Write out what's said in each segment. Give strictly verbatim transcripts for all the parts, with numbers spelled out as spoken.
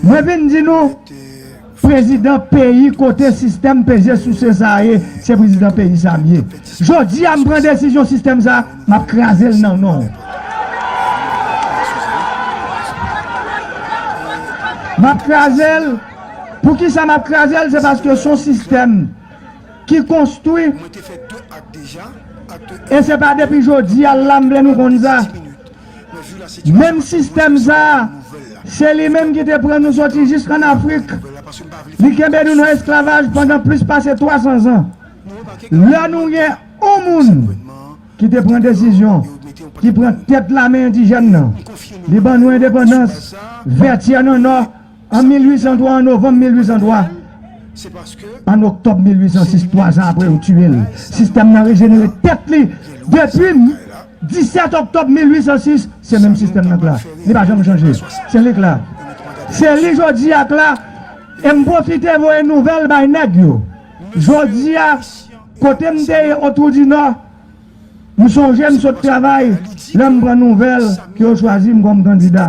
Mwen vin di nou, prezidan peyi kote sistèm peze souse sa a ye, se prezidan peyi sa a m ye. Jodi a m pran desizyon sistèm sa a, m ap kraze l nan non w. M ap kraze l. Poukisa m ap kraze l? Se paske se yon sistèm ki konstwi. E se pa depi jodi a la m vle nou konn sa. Menm sistèm sa a, se li menm ki te pran nou soti jis ann Afrik. Li kenbe nou nan esklavaj pandan plis pase twa san zan. Lè nou gen yon moun ki te pran desizyon, ki pran tèt lame endijèn nan, li ban nou endepandans, Vètyè nan Nò, an mil uit san twa, an novanm mil uit san twa, an oktòb mil uit san sis, twa zan apre, yo tiye l. Sistèm nan rejenere tèt li depi disèt oktòb mil uit san sis, se menm sistèm nan k la. Li pa janm chanje. Se li k la. Se li jodi a k la. E m pwofite voye nouvèl bay nèg yo. Jodi a, kote m te ye Otwou di Nò, m sonje m sot travay, lè m pran nouvèl ke yo chwazi m kòm kandida.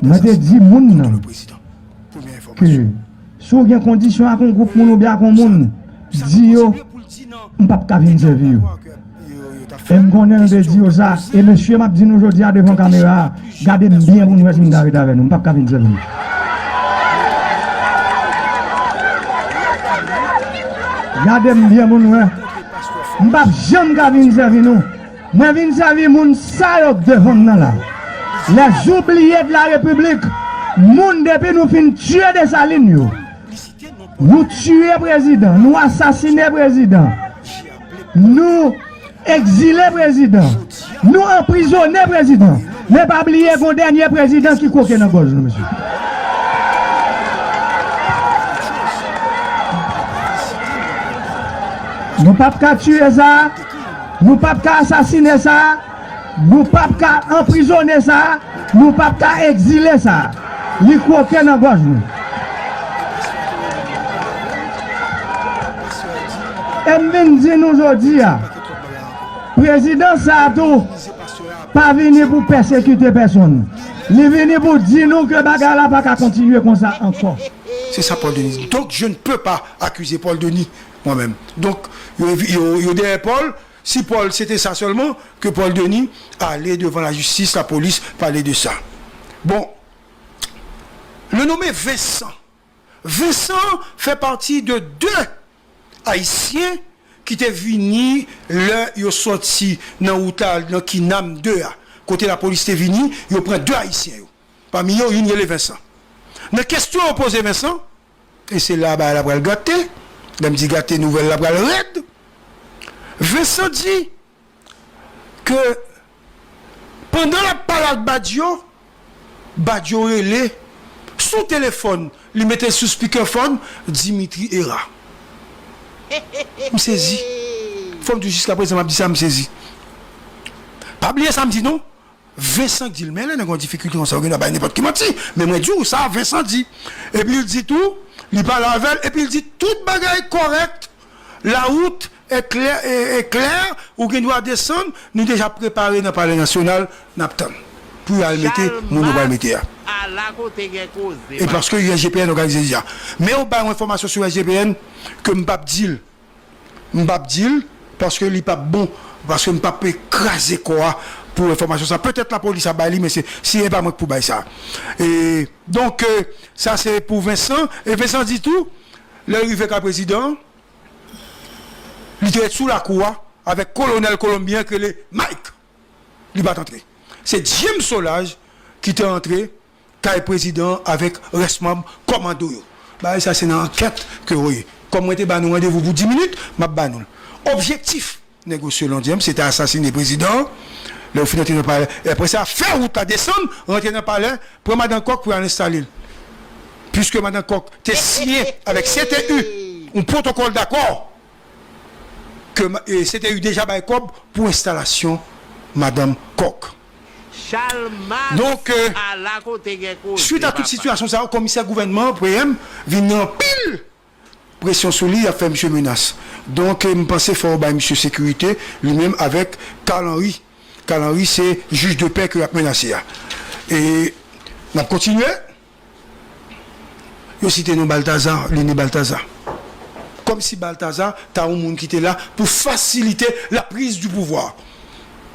Mwen te di moun nan ke si w gen kondisyon ak yon gwoup moun oubyen ak yon moun, di yo, m p ap ka vin sèvi yo. E m konnen nou te di yo sa, e mesye m ap di nou jodi a devan kamera a, gade m byen pou nou wè si m ka ret avè nou, m p ap ka vin sèvi nou. Gade m byen pou nou wè. M p ap janm ka vin sèvi nou. Mwen vin sèvi moun sa yo k devan m nan la. Les oubliés de la République, moun depi nou fin tiye Desalin yo. Nou tiye prezidan, nou asasine prezidan, nou egzile prezidan, nou anprizone prezidan. Men pa bliye gon dènye prezidan ki kwoke nan gòj nou, mesye. Nou p ap ka tiye sa, nou p ap ka asasine sa, nou p ap ka anprizone sa, nou p ap ka egzile sa. Li kwoke nan gòj nou. E m vin di nou jodi a, prezidan sa a tou pa vini pou pèsekite pèsonn. Li vini pou di nou ke bagay la pa ka kontinye konsa ankò. C'est ça Paul Denis. Donc je ne peux pas accuser Paul Denis moi-même. Donc yo, yo, yo dèyè Paul, si Paul c'était ça seulement, que Paul Denis allait devant la justice, la police, parler de ça. Bon, le nommé Vincent. Vincent fait partie de deux Ayisyen ki te vini lè yo sòti nan wout la nan Kinam de a. Kote lapolis te vini, yo pran de Ayisyen yo. Pami yo, youn rele Vincent. Nan kesyon yo poze Vincent, e se la bagay la pral gate, lè m di gate nouvèl la pral rèd, Vincent di ke pandan l ap pale ak Badio, Badio rele sou telefòn, li mete l sou speakerphone, Dimitri Hérard. M sezi. Fò m di w jiskaprezan m ap di sa, m sezi. Pa bliye sa m di non. Vincent k di l, men lè nèg gen yon difikilte konsa, ou gen dwa bay nenpòt ki manti. Men mwen di w sa Vincent di. Epi l di tou, li pale avè l, epi l di tout bagay kòrèk, la route est claire, est, est claire, ou gen dwa desann, nou deja prepare nan Palè Nasyonal, n ap tann. Pou y al mete moun yo pral mete a. E paske U S G P N òganize deja. Men yo bay yon enfòmasyon sou U S G P N ke m p ap di l. M p ap di l, paske li p ap bon, paske m p ap kraze kò a pou enfòmasyon sa. Petèt lapolis ap bay li, men se, si e pa mwen k pou bay sa. E, donk, e, sa se pou Vincent. E Vincent di tou, lè l rive kay prezidan an, li te ret sou lakou a avèk kolonèl kolonbyen k rele Mike. Li pa t antre. Se James Solages ki te antre kay prezidan an avèk rès manm kòmando yo. Bagay sa se nan ankèt ke yo ye. Kòm mwen te ba nou randevou pou dis minit, m ap ba nou l. Objektif nèg yo selon James se te asasine prezidan an. Lè yo fin antre nan palè, e apre sa fè wout la desann, rantre nan palè, pran madan Kòk pou y al enstale l. Piske madan Kòk te siyen avèk C T U yon pwotokòl dakò ke ma- e, C T U deja bay kòb pou enstalasyon madanm Kòk. Donk, e, swit a tout sitiyasyon sa yo, komisè gouvènman an, P M, vin gen anpil presyon sou li, y ap fè misye menas. Donk, e, m panse fò yo bay misye sekirite, li menm avèk Carl Henry. Carl Henry se jij de pè ke y ap menase a. E n ap kontinye. Yo site non Baltazar, Lini Baltazar. Kòmsi Baltazar ta yon moun ki te la pou fasilite la prise du pouvoir.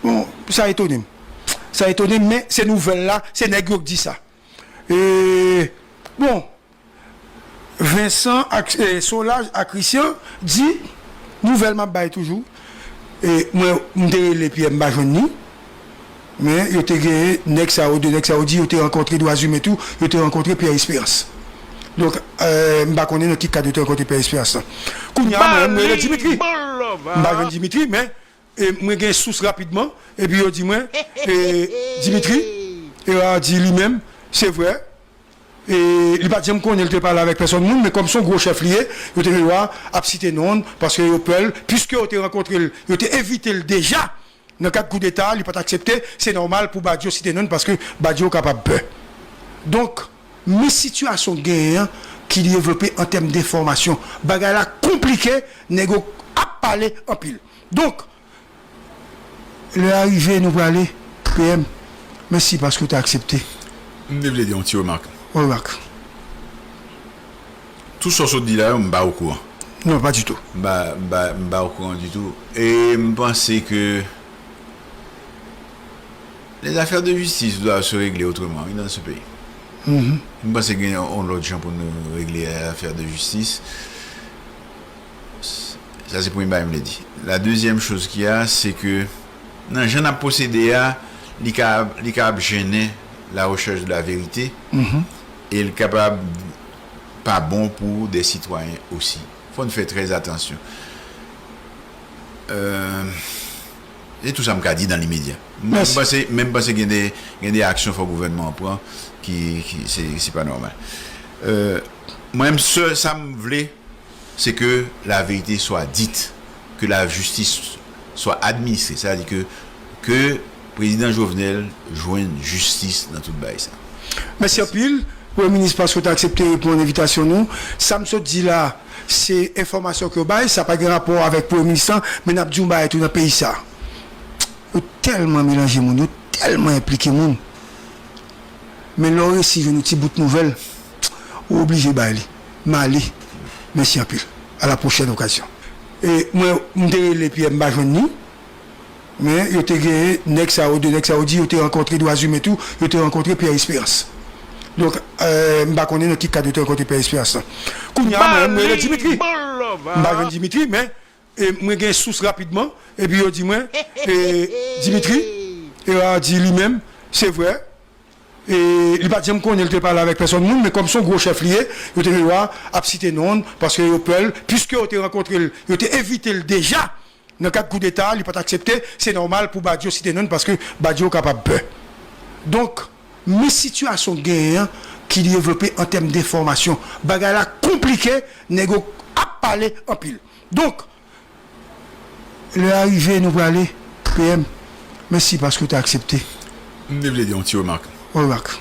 Bon, sa etone m. Sa etone m, men se nouvèl la, se nèg yo k di sa. E, bon, Vincent ak, e, Solage ak Christian di, nouvèl m ap bay toujou. E, mwen, m te rele Pierre, m pa jwenn ni. Men, yo te gen nèg sa yo, de nèg sa yo di, yo te rankontre Dwa Imen tou, yo te rankontre Pierre Espérance. Donk, e, m pa konnen nan ki kad yo te rankontre Pierre Espérance lan. Kounye a, mwen, m rele Dimitri. M pa jwenn Dimitri, men, e, mwen gen sous rapidman, epi yo di mwen, e, Dimitri, e, a di li menm, se vre, e, li pa t janm konnen li te pale avèk pèsòn moun, men kòm se yon gwo chèf li ye, yo te gen dwa ap site non l, paske yo pè l, piske yo te rankontre l, yo te envite l deja nan kad koudeta, li pa t aksepte, se nòmal pou Badio site non l, paske Badio kapab pè. Donk, men sitiyasyon genyen an ki devlope an tèm denfòmasyon. Bagay la konplike, nèg yo ap pale anpil. Donk, lè a rive, nou prale, P M, mèsi paske w te aksepte. M te vle di yon ti remak. Remak. Tout sa w sot di la yo, m pa okouran. Non, pa ditou. M pa, m pa, m pa okouran ditou. E m panse ke les affaires de justice doivent se régler autrement, wi, dans ce pays. M panse gen yon lòt jan pou nou regle afè de jistis. Sa se premye bagay m vle di. La dezyèm choz ki a, se ke nan jan n ap pwosede a, li ka, li ka ap jennen la rechèch de la verite, e l kapab pa bon pou de sitwayen osi. Fò n fè trè atansyon. Euh, se tou sa m ka di nan limedya. Men m panse, men m panse gen de, gen de aksyon fò gouvènman an pran ki, ki se, se pa nòmal. Euh, mwen, m sèl sa m vle, se ke la verite swa dit, ke la jistis swa administre. Sa vle di ke, ke prezidan Jovenel jwenn jistis nan tout bagay sa. Mèsi anpil, Premye Minis, paske w te aksepte reponn envitasyon nou. Sa m sot di la, se enfòmasyon ke yo bay, sa pa gen rapò avèk Premye Minis lan, men n ap di yon bagay tou nan peyi sa. Yo tèlman melanje moun, yo tèlman enplike moun. Men lè w resi jwenn yon ti bout nouvèl, ou oblije bay li. M ale. Mèsi anpil. A la pwochèn okazyon. E mwen, m te rele Pierre, m pa jwenn ni. Men yo te gen nèg sa yo, de nèg sa yo di yo te rankontre Dwa Imen tou, yo te rankontre Pierre Espérance. Donk, euh, m pa konnen nan ki kad yo te rankontre Pierre Espérance lan. Kounye a, mwen, m rele Dimitri. M pa jwenn Dimitri, men, e, mwen gen sous rapidman, epi yo di mwen, e, Dimitri, e, a di li menm, se vre, e, li pa t janm konnen li te pale avèk pèsòn moun, men kòm se yon gwo chèf li ye, yo te gen dwa ap site non l, paske yo pè l, piske yo te rankontre l, yo te envite l deja nan kad koudeta, li pa t aksepte, se nòmal pou Badio site non l, paske Badio kapab pè. Donk, men sitiyasyon genyen an ki devlope an tèm denfòmasyon. Bagay la konplike, nèg yo ap pale anpil. Donk, lè a rive, nou prale, P M. Mèsi paske w te aksepte. M te vle di yon ti remak. Remak.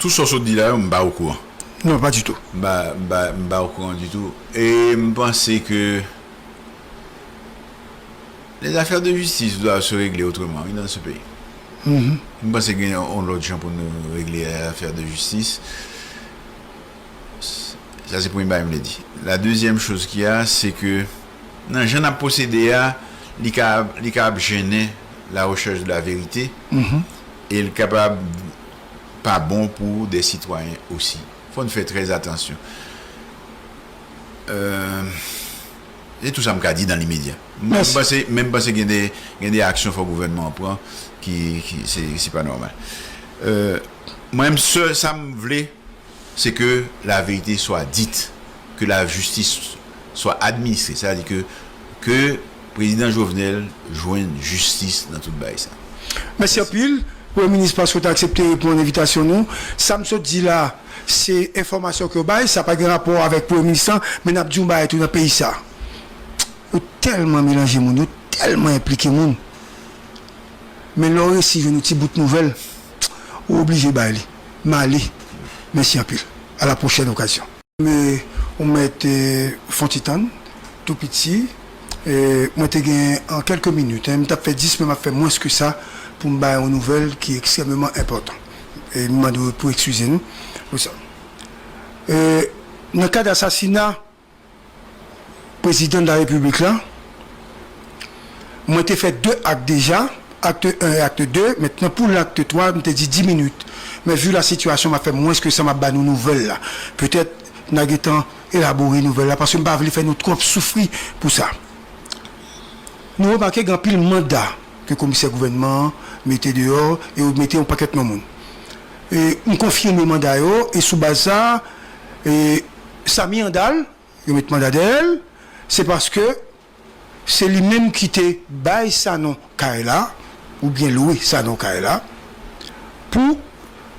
Tout sa w sot di la yo, m pa okouran. Non, pa ditou. M pa, m pa, m pa okouran ditou. E m panse ke les affaires de justice doivent se régler autrement, wi, dans ce pays. M panse gen yon lòt jan pou nou regle afè de jistis. Sa se premye bagay m vle di. La dezyèm choz ki a, se ke nan jan n ap pwosede a, li ka, li ka ap jennen la rechèch de la verite, e l kapab pa bon pou de sitwayen osi. Fò n fè trè atansyon. Euh, se tou sa m ka di nan limedya. Men m panse, men m panse gen de, gen de aksyon fò gouvènman an pran ki, ki se, se pa nòmal. Euh, mwen, m sèl sa m vle, se ke la verite swa dit, ke la jistis swa administre. Sa vle di ke, ke prezidan Jovenel jwenn jistis nan tout bagay sa. Mèsi anpil, Premye Minis, paske w te aksepte reponn envitasyon nou. Sa m sot di la, se enfòmasyon ke yo bay, sa pa gen rapò avèk Premye Minis lan, men n ap di yon bagay tou nan peyi sa. Yo tèlman melanje moun, yo tèlman enplike moun. Men lè w resi jwenn yon ti bout nouvèl, ou oblije bay li. M ale. Mèsi anpil. A la pwochèn okazyon. E, ou mèt, e, fè yon ti tann, tou piti. E, mwen te gen an kèlke minit, en, m t ap fè dis, men m ap fè mwens ke sa pou m bay yon nouvèl ki ekstrèmeman enpòtan. E m mande w pou eskize nou pou sa. Euh, nan kad asasina prezidan de la repiblik la, mwen te fè de ak deja, akte en e akte de. Mentnan pou lakte twa, m te di dis minit. Men vi la sitiyasyon, m ap fè mwens ke sa, m ap ba nou nouvèl la. Petèt n a gentan elabore nouvèl la, paske m pa vle fè nou twòp soufri pou sa. Nou remake gen anpil manda ke komisè gouvènman an mete deyò, e yo mete yon pakèt non moun. E m konfime manda yo, e sou baz sa, e Samy Andal, yo met manda dèyè l, se paske se li menm ki te bay Sanon kay la, oubyen lwe Sanon kay la, pou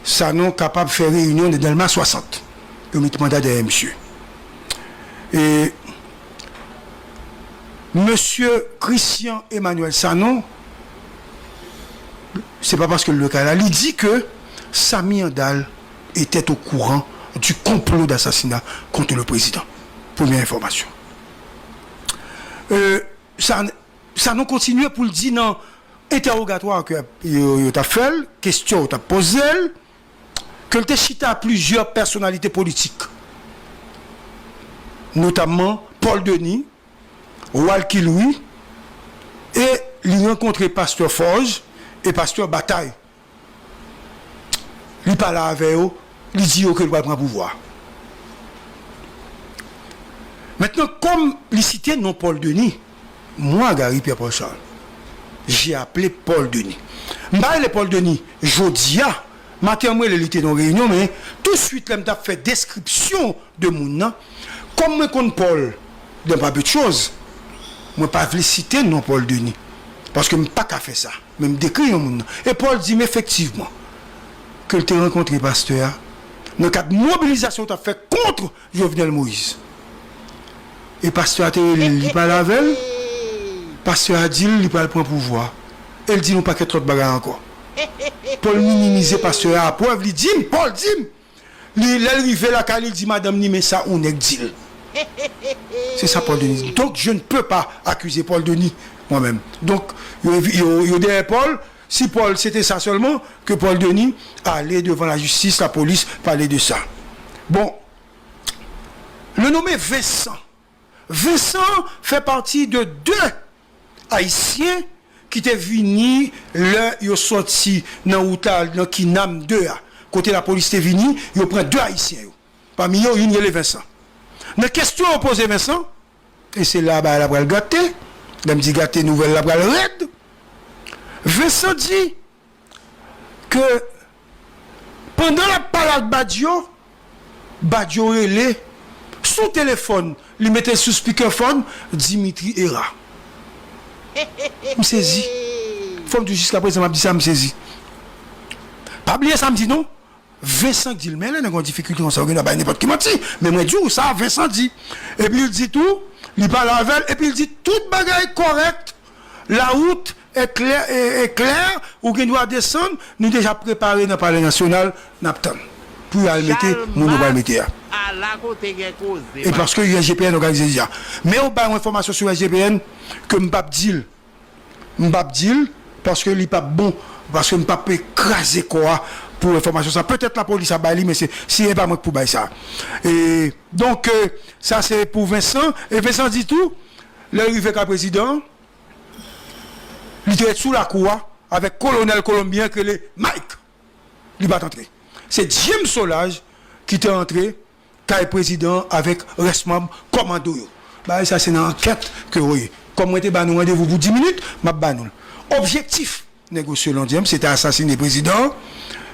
Sanon kapab fè reyinyon nan Dèlma swasant. Yo met manda dèyè misye. E mesye Christian Emmanuel Sanon, se pa paske l lwe kay la, li di ke Samy Andal était au courant du complot d'assassinat contre le président. Premye enfòmasyon. Euh, sa, Sanon kontinye pou l di nan entèwogatwa ke yo, yo t ap fè l, kesyon yo t ap poze l, ke l te chita a plizyè pèsonalite politik, notamman Paul Denis, Walky Louis, e li rankontre pastè Forge e pastè Bataille. Li pale avè yo, li di yo ke l pral pran pouvwa. Mentnan, kòm li site non Paul Denis, moi, Gary Pierre-Paul Charles, j'ai appelé Paul Denis. M pa rele Paul Denis jodi a, maten an m rele li te nan yon reyinyon, men touswit lè m t ap fè deskripsyon de moun nan, kòm mwen konn Paul de pa pèt choz, mwen pa vle site non Paul Denis, paske m pa ka fè sa. Men m dekri yon moun nan. E Paul di m efektivman ke l te rankontre pastè a nan kad mobilizasyon yo t ap fè kont Jovenel Moïse. E pastè a te rele l, li pale avè l. Pastè a di l li pral pran pouvwa. E l di l yon pakèt lòt bagay ankò. Paul minimize pastè a, prèv li di m, Paul di m, li, lè l rive lakay li, li di madanm li, men sa yon nèg di l. C'est ça, Paul Denis. Donc, je ne peux pas accuser Paul Denis, moi-même. Donc, yo, yo, yo dèyè Paul. Si Paul, se te sa sèlman, ke Paul Denis ale devan lajistis, lapolis, pale de sa. Bon, le nommé Vincent. Vincent fè pati de de Ayisyen ki te vini lè yo sòti nan wout la, nan Kinam de a. Kote lapolis te vini, yo pran de Ayisyen yo. Pami yo, youn rele Vincent. Nan kesyon yo poze Vincent, e se la bagay la pral gate, lè m di gate, nouvèl la pral rèd. Vincent di ke pandan l ap pale ak Badio, Badio rele sou telefòn, li mete l sou speakerphone, Dimitri Hérard. M sezi. Fò m di w, jiskaprezan m ap di sa, m sezi. Pa bliye sa m di non. Vincent di l, men lè nèg an difikilte konsa, ou gen dwa bay nenpòt ki manti. Men mwen di w sa, Vincent di. Epi l di tou, li pale avè l, epi l di tout bagay kòrèk. La route est claire, est, est claire, ou gen dwa desann, nou deja prepare nan Palè Nasyonal, n ap tann. Pou y al mete moun yo pral mete a. Ala kote gen koze. E paske U S G P N òganize deja. Men yo bay yon enfòmasyon sou U S G P N ke m p ap di l. M p ap di l, paske li p ap bon, paske m p ap kraze kò a pou enfòmasyon sa. Petèt lapolis ap bay li, men se, si e pa mwen k pou bay sa. E, donk, e, sa se pou Vincent. E Vincent di tou, lè l rive kay prezidan an, li te ret sou lakou a avèk kolonèl kolonbyen ki rele Mike. Li pa t antre. Se James Solages ki te antre kay prezidan an avèk rès manm kòmando yo. Bagay sa se nan ankèt ke yo ye. Kòm mwen te ba nou randevou pou dis minit, m ap ba nou l. Objektif nèg yo selon James se te asasine prezidan an.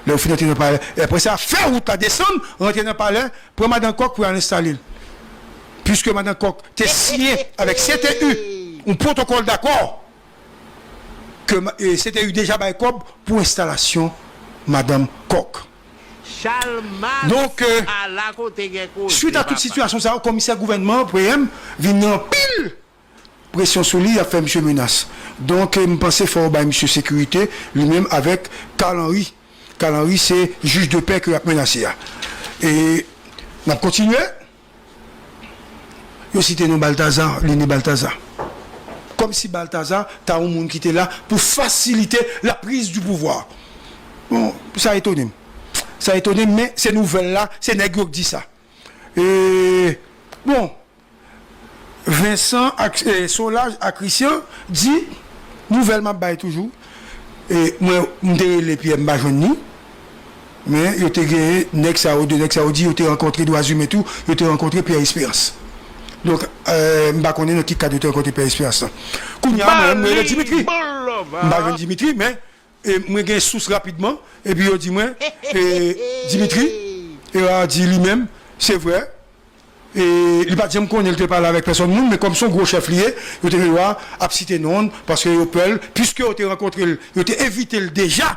Lè yo fin antre nan palè, e apre sa, fè wout la desann, rantre nan palè, pran madan Kòk pou y al enstale l. Piske madan Kòk te siyen avèk C T U yon pwotokòl dakò ke ma- e, C T U deja bay kòb pou enstalasyon madanm Kòk. Donk, e, swit a tout sitiyasyon sa yo, komisè gouvènman an, P M, vin gen anpil presyon sou li, y ap fè misye menas. Donk, e, m panse fò yo bay misye sekirite, li menm avèk Carl Henry. Carl Henry, se jij de pè ke y ap menase a. E n ap kontinye. Yo site non Balthazar, Lene Balthazar. Kòmsi Balthazar ta yon moun ki te la pou fasilite la prise du pouvoir. Bon, sa etone m. Sa etone m, men se nouvèl la, se nèg yo k di sa. E, bon, Vincent ak, e, Solage ak Christian di, nouvèl m ap bay toujou. E, mwen, m te rele Pierre, m pa jwenn ni. Men, yo te genyen, nèg sa yo, de nèg sa yo di, yo te rankontre dwa imen tou, yo te rankontre Pierre Espérance. Donk, e, m pa konnen nan ki kad yo te rankontre Pierre Espérance lan. Kounye a, mwen, m rele Dimitri. M pa jwenn Dimitri, men, e, mwen gen sous rapidman, epi yo di mwen, e, Dimitri, e, a di li menm, se vre, e, li pa t janm konnen li te pale avèk pèsòn moun, men kòm se yon gwo chèf li ye, yo te gen dwa ap site non l, paske yo pè l, piske yo te rankontre l, yo te envite l deja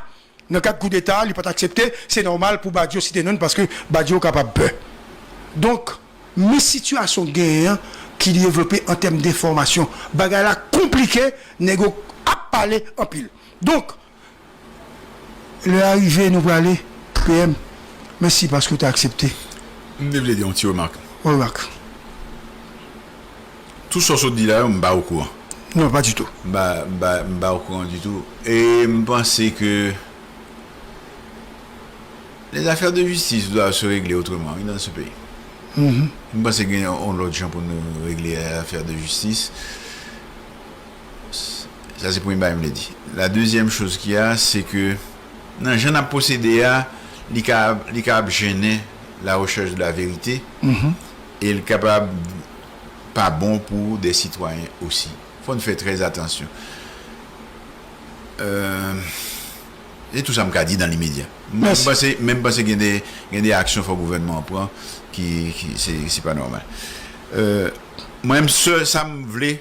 nan kad koudeta, li pa t aksepte, se nòmal pou Badio site non l, paske Badio kapab pè. Donk, men sitiyasyon genyen an ki devlope an tèm denfòmasyon. Bagay la konplike, nèg yo ap pale anpil. Donk, lè a rive, nou prale, P M, mèsi paske w te aksepte. M te vle di yon ti remak. Remak. Tout sa w sot di la yo, m pa okouran. Non, pa ditou. M pa, m pa, m pa okouran ditou. E m panse ke les affaires de justice doivent se régler autrement, wi, dans ce pays. M panse gen yon lòt jan pou nou regle afè de jistis. Sa se premye bagay m vle di. La dezyèm choz ki a, se ke nan jan n ap pwosede a, li ka, li ka ap jennen la recherche de la vérité, e l kapab pa bon pou de sitwayen osi. Fò n fè trè atansyon. Euh, se tou sa m ka di nan limedya. Mwen, m panse, men m panse gen de, gen de aksyon fò gouvènman an pran ki, ki se, se pa nòmal. Euh, mwen, m sèl sa m vle,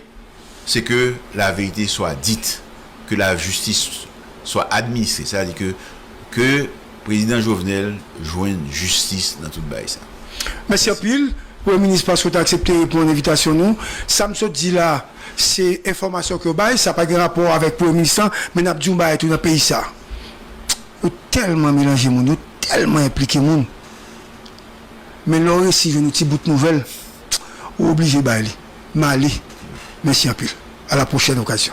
se ke la vérité soit dite, que la justice soit administrée. Sa vle di ke, ke prezidan Jovenel jwenn jistis nan tout bagay sa. Mèsi anpil, Premye Minis, paske w te aksepte reponn envitasyon nou. Sa m sot di la, se enfòmasyon ke yo bay, sa pa gen rapò avèk Premye Minis lan, men n ap di yon bagay tou nan peyi sa. Yo tèlman melanje moun, yo tèlman enplike moun. Men lè w resi jwenn yon ti bout nouvèl, ou oblije bay li. M ale. Mèsi anpil. A la pwochèn okazyon.